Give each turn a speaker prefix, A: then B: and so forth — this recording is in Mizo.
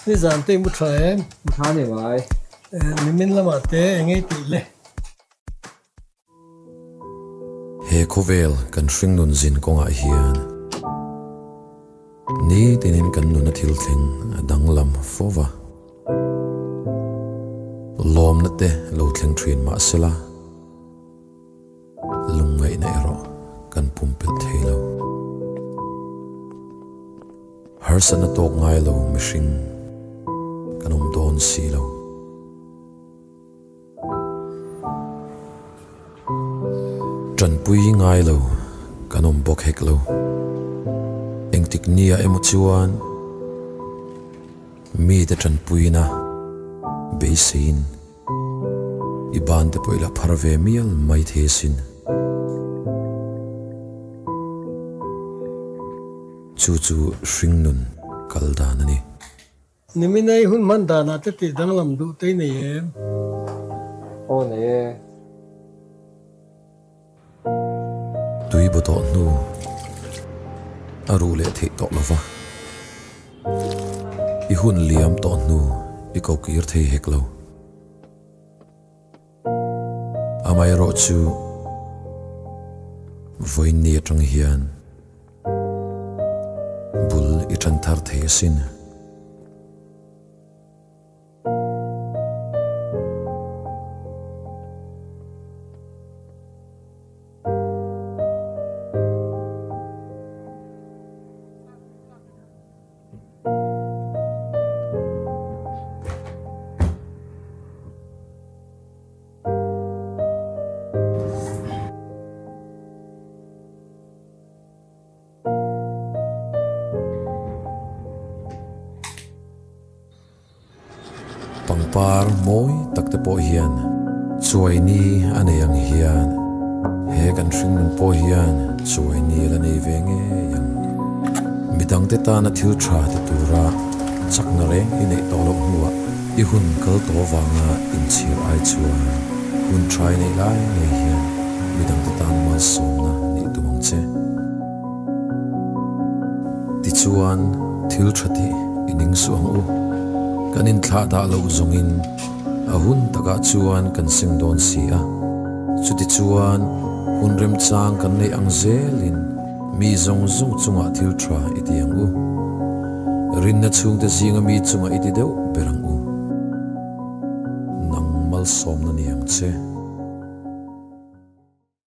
A: Nizan te i mu tha em?
B: Mu tha ni mai.
A: Nimin lamah te eng ei tih le?
C: He khawvel kan hringnun zin kawngah hian nitinin kan nuna thil thleng a danglam fo va. Lawmna te lo thleng thin mah sela lungngaihna erawh kan pumpelh thei lo. Harsatna tawk ngai lo mihring kan awm dawn si lo. Tanpui ngai lo kan awm bawk hek lo. Engtik nia emaw chuan mite tanpuina beiseiin i ban te pawh i la phar ve mial mai thei asin. Chu chu hringnun kal dan a ni.
A: Niminai hun hman danah te tih danglam duh te i nei em?
B: Aw nei e.
C: Tui bu tawh hnu a ruh leh theih tawh lova, i hun liam tawh hnu i ko kir thei hek lo. Amaherawhchu vawiin ni atang hian bul i tan thar thei asin. Pangpar mawi tak te pawh hian chuai ni a nei ang hian he kan hringnun pawh hian chuai ni a la nei ve ngei ang. Midangte tana thil tha ti tura chakna reng i neih tawh loh hnuah i hun kal tawh avanga inchhir ai chuan hun tha i neih lai ngei hian midangte tan malsawmna nih tum ang che. Tichuan, thil tha tih i ning suh ang u. Kan inthlah dah loh zawngin a hun takah chuan kan seng dawn si a. Chutichuan, hun remchang kan neih ang zelin mi zawng zawng chungah thil tha i ti ang u. Rinna chhungte zinga mi chungah i ti deuh ber ang u. Nang malsawmna ni ang che.